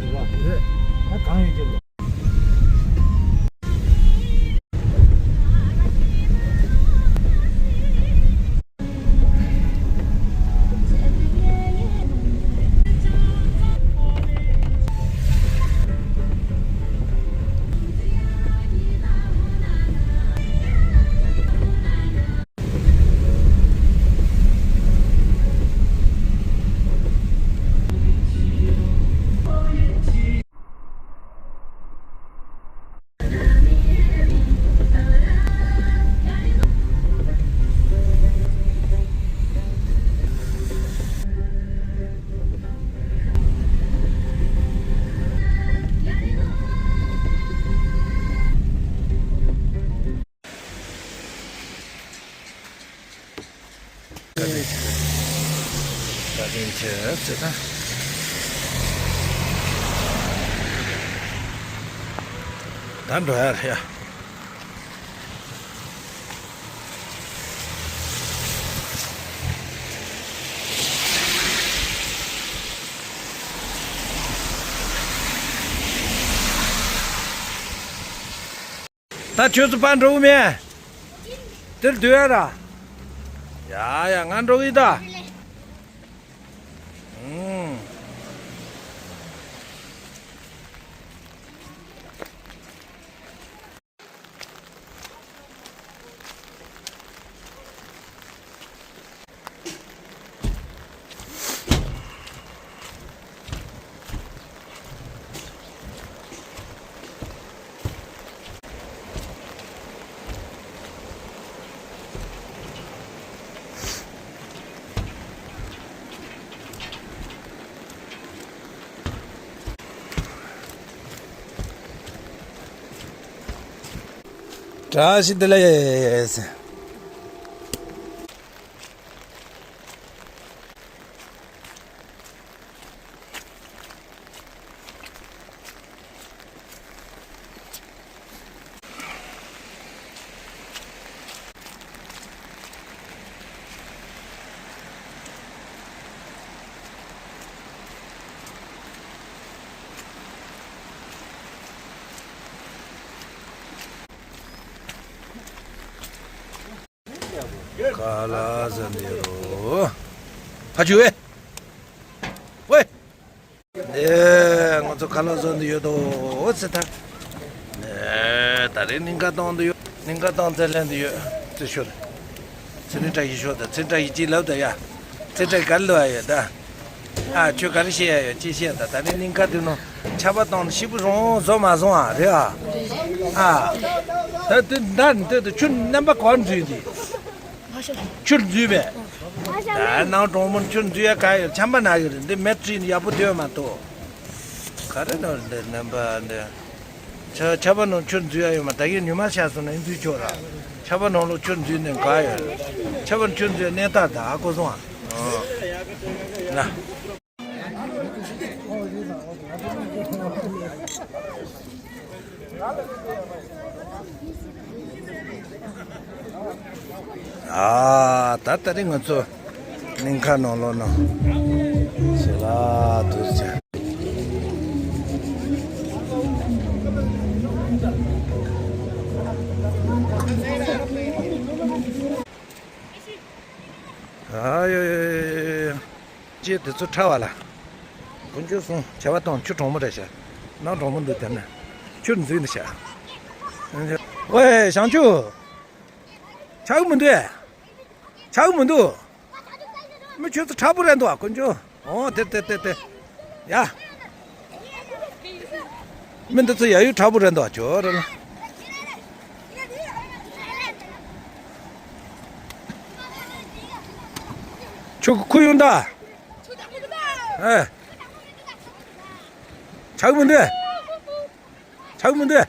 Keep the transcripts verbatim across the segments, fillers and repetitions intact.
ད་གང་ཡོད་ཀྱི། བཀའ་དྲིན་ཆེ། བཀའ་དྲིན་ཆེ་ཟེར་ད། ད་འགྲོ་ཡ་རེད་ཡ། ད་ཁྱོད་ཚོ་ཕར་འགྲོ་གི་མེད། དེར་སྡོད་ཡ་ར། ཡ་ཡ། ང་འགྲོ་གི་ད། ཨུང་། བཀྲ་ཤིས་བདེ་ལེགས། ཁ་ལག་ཟ་འདི་རོ། ཕ་ཆུ་ཝེ། ཝེ། ཨེ། ང་ཚོ་ཁ་ལག་བཟོ་འདི་ཡོད་དོ་ཟེར་ད། ཨེ། ད་རེས་སྙིང་ཁ་གཏོང་འདི་ཡོད། སྙིང་ཁ་གཏོང་རྩེད་ལེན་འདི་ཡོད། རྩེད་ཤོར། ཚེ་རིང་བཀྲ་ཤིས་ཤོར་ད། ཚེ་རིང་བཀྲ་ཤིས་ཅི་ལབ་ད་ཡ། ཚེ་རིང་བཀྲ་ཤིས་ག་རེ་ལབ་ཡ་ཡོད་ད། ཨ། ཁྱོད་ག་རེ་བཤད་ཡ་ཡོད། ཅི་བཤད་ད། ད་ནི་སྙིང་ཁ་དེ་ནང་ཆར་པ་བཏང་ནས་ཤི་བོ་རང་བཟོ་མ་སོང་ཨ། རེད་ཨ། ཨ། ད་དེ་ད་ནི་དེ་དུ་ཁྱོད་རྣམ་པ་ག་འཛུལ་འདི། ཁྱོད་འཛུལ་བས། ད་ནང་གྲོང་མོར་ཁྱོད་འཛུལ་ཡ་ག་ཡོད། ཆམ་པ་ན་གི་རེད། འདི་མེ་བྲིས་ནས་ཡག་པོ་སྡོད་མ་ཐུབ། ག་རེ་ནོར་འདི་རྣམ་པ་འདི། ཆ་ཆར་པ་ནང་ཁྱོད་འཛུལ་ཡ་ཡོད་མ། ད་གིན་ཉི་མ་ཤར་སོང་ན་འཛུལ་ཆོག་ར། ཆར་པ་ནང་ལོགས་ཁྱོད་འཛུལ་ནས་ག་ཡོད། ཆར་པ་ཁྱོད་འཛུལ་གནས་སྟངས་ད་ཨ་གོ་སོང་ཨ། ཨོ། ན། ཨ། ད་ད་རེས་ང་ཚོ་སྙིང་ཁ་ནང་ལོགས་ནང་ཞེ་ལ་དུར་བྱས། ཨ་ཡོ་ཡོ་ཡོ་ཡོ། ཅེས་དེ་ཚོ་ཁྲ་བ་ལ། དཀོན་མཆོག་གསུམ། བྱ་བ་དང་ཁྱོད་གྲོང་མོ་རེད་ཤག་ནང་གྲོང་མོ་འདུག་དེ་ན། ཁྱོད་འཛུལ་འདི་ཤག་ཝེ་ཞང་ཆུ། ཆག་མི་འདུག་ཆག་མི་འདུག་མི་ཁྱོད་ཚོ་ཁྲ་པོ་རེད་འདུག་ཨ། དཀོན་མཆོག་ཨོ་དེ་དེ་དེ་དེ། ཡ། མི་འདི་ཚོ་ཡ་ཡུ་ཁྲ་པོ་རེད་འདུག་ཨ། ཁྱོད་རེད་ལ། ཁྱོད་ཁུ་ཡོང་ད། ཨེ། ཆག་མི་འདུག་ཆག་མི་འདུག་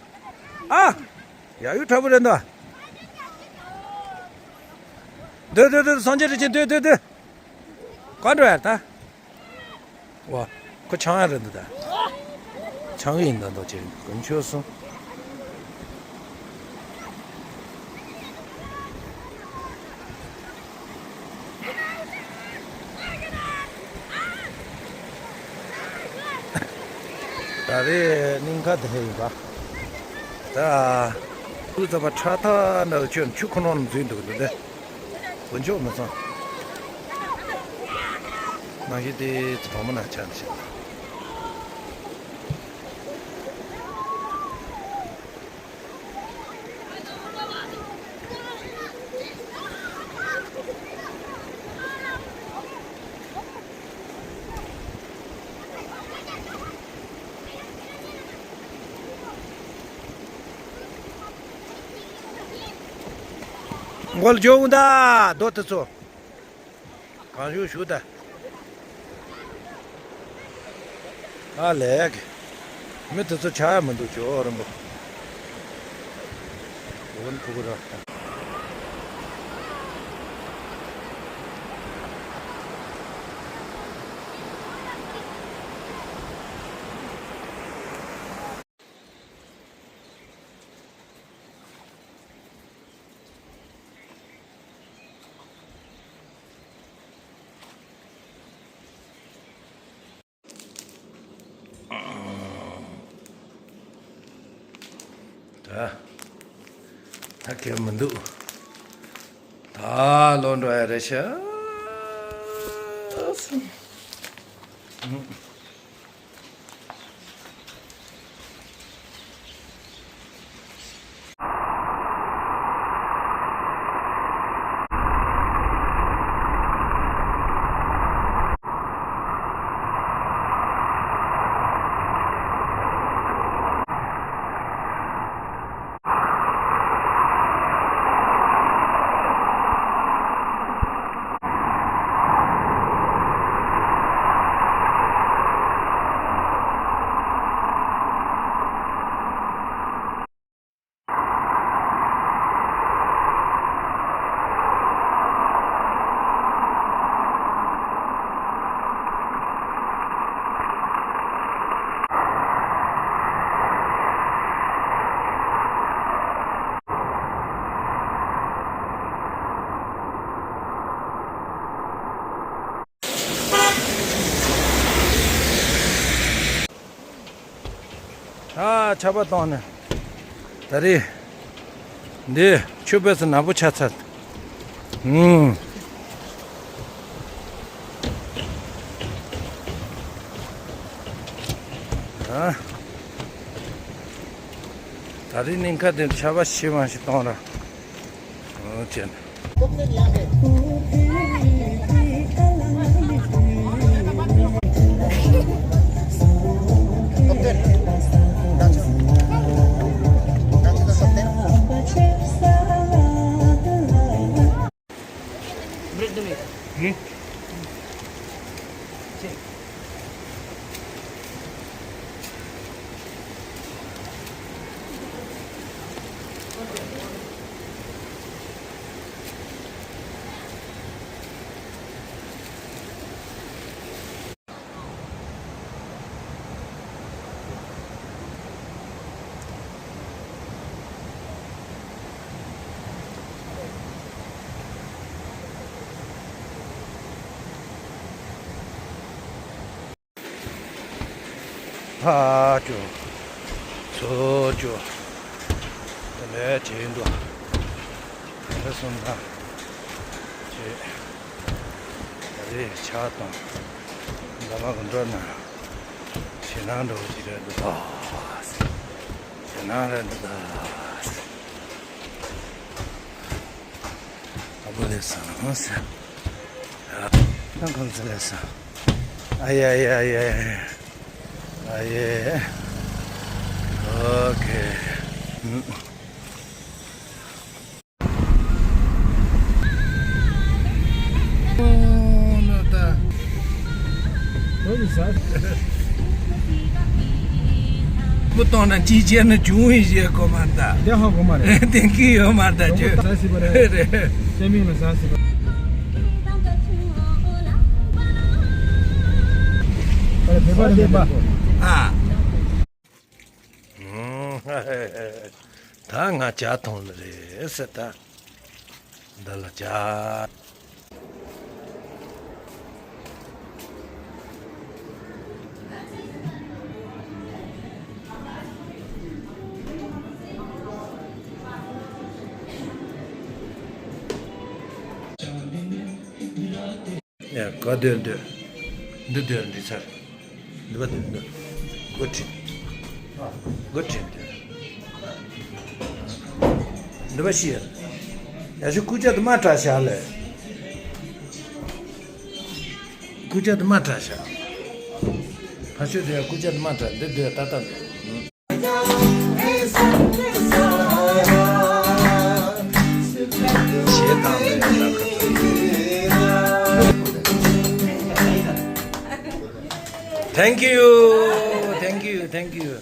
ཨ། ཡ་ཡུ་ཁྲ་པོ་རེད་འདུག་སྡོད་སྡོད་སྡོད། སངས་རྒྱས་རིན་ཆེན་སྡོད་སྡོད་སྡོད། ག་འགྲོ་ཡ་ད། ཝ། ཁོ་ཆང་ཡ་རེད་འདུག་ད། ཆང་ཡིན་ད་འདུག་ཅེས་དཀོན་མཆོག་གསུམ། ད་རེས་གླིང་ཁ་དེ་ཡིན་པ། ད། ཁུ་ཚ་བ་ཁྲ་ཐག་འདྲ་ཁྱོད་ཆུ་ཁོ་ནོར་འཛུལ་འདུག་འདུག་སྟེ། དཀོན་མཆོག་མི་སོང་། ནང་བཞིན་དེ་ཚོ་བ་མོ་ན་ཆ་ནས་བཤད། མགོ་ལྗོངས་ད་རྡོ་དེ་ཚོ། གང་བྱུང་བྱུང་ད། ཨ་ལས། མི་དེ་ཚོ་ཆགས་ཡ་མི་འདུག་ཅོ་རིན་པོ། འོ་ན་ཕུ་གུ་ར། ད། ད་གལ་མི་འདུག་ད་ལོ་འགྲོ་ཡ་རེད་ཤག་ཨ་ཆར་པ་བཏང་ནས། ད་རེས། འདི་ཆུ་བེད་སུ་ནག་པོ་ཆགས་ཚར། ཨུམ། ཨ། ད་རེས་གླིང་ཁ་འདི་ཆར་པ་ཞེ་མང་ཞིག་བཏང་ར། ཨོ་ཅན། ཕ་ཅོ། ཚོ་ཅོ། དེ་ནས་བྱེད་འདུག་དེ་སོང་ན། བྱེད། ད་རེས་ཆགས་དང་། འདམ་ག་འགྲོ་ན། ཞེད་སྣང་འགྲོ་གི་རེད་འདུག་ཞེད་སྣང་རེད་འདུག་ཨ་བོ་ལེ་སང་ཟེར། ཨ་ཁམས་ཚ་ལེ་སང་། ཨ་ཡེ་ཨ་ཡེ་ཨ་ཡེ་ཨ་ཡེ། ཨོ་ཁེ། མུ་སྟོང་ན་ཅི་བྱས་ན་བྱུང་བའི་ཞེས་གོ་མ་ད། དེ་ཧ་གོ་མ་རེད། དེ་གི་ཡོད་མ་ད་ཅོ། ཟ་སྲིད་པ་རེད། རེད། སེ་མིང་ལ་ཟ་སྲིད་པ། ཨ་རེ་བེ་པ་རེད་བེ་པ། ཨ། ད་ང་ཇ་འཐུང་ལེ་རེད་ཟེར་ད། འདི་ལ་ཇ། ཡ། ག་སྡོད་འདོད། འདི་སྡོད། འདི་ཚར། འདི་པ་འདི་འདི། སྒོ་ཁྲིད། སྒོ་ཁྲིད་འདོད། འདི་པ་ཤི་ཡ། ཡ་ཤུ་སྐུ་ཅག་དུ་མ་གྲགས་ཤག་ལས། སྐུ་ཅག་དུ་མ་གྲགས་ཤག་ཕ་ཤོད་དེ་ཡ་སྐུ་ཅག་དུ་མ་གྲགས། འདི་འདོད་ད་ལྟ་འདོད། Thank you, thank you, thank you.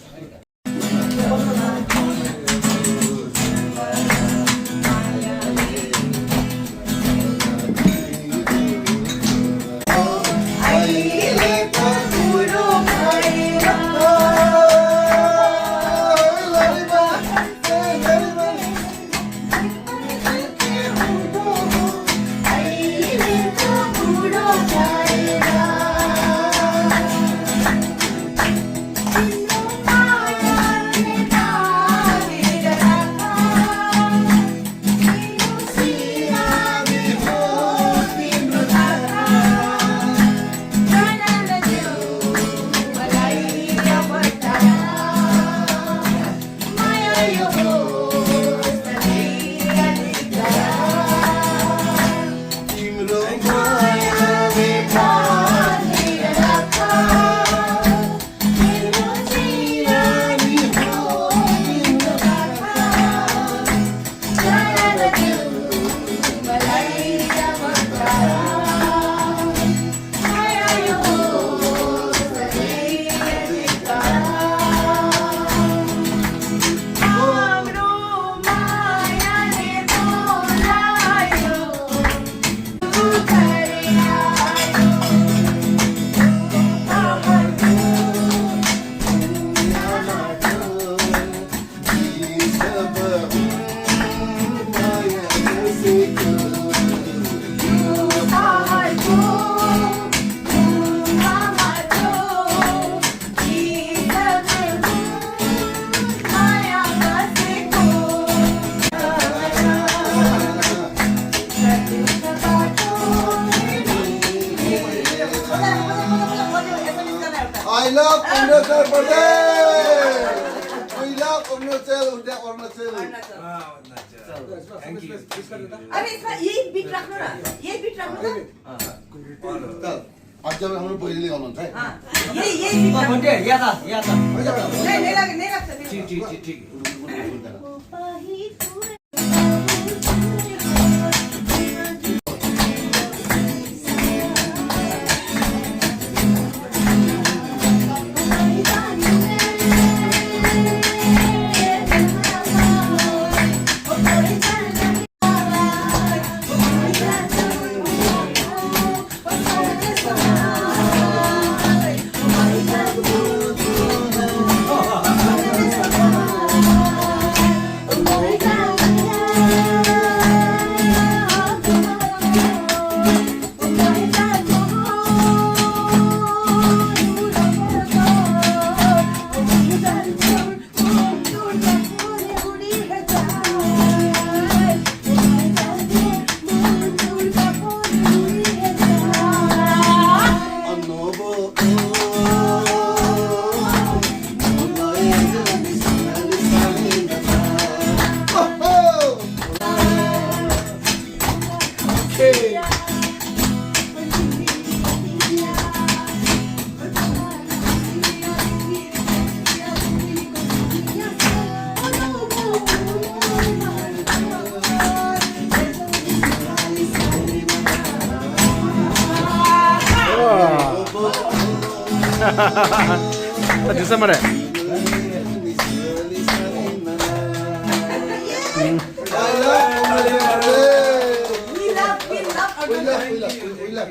I love Arunachal Pradesh. We love Arunachal, Arunachal. Thank you. अरे, इसका ये बीट रखना ना, ये बीट रखना ना। हाँ। अच्छा, हम लोग पहले ले आओ ना। हाँ, ये, ये बीट रखना। या था, या था। नहीं, नहीं लगे, नहीं लग सकते। ठीक, ठीक, ठीक, ठीक। ཨ། ཨ། དེ་ས་མ་རེད། We love, we love, we love, we love.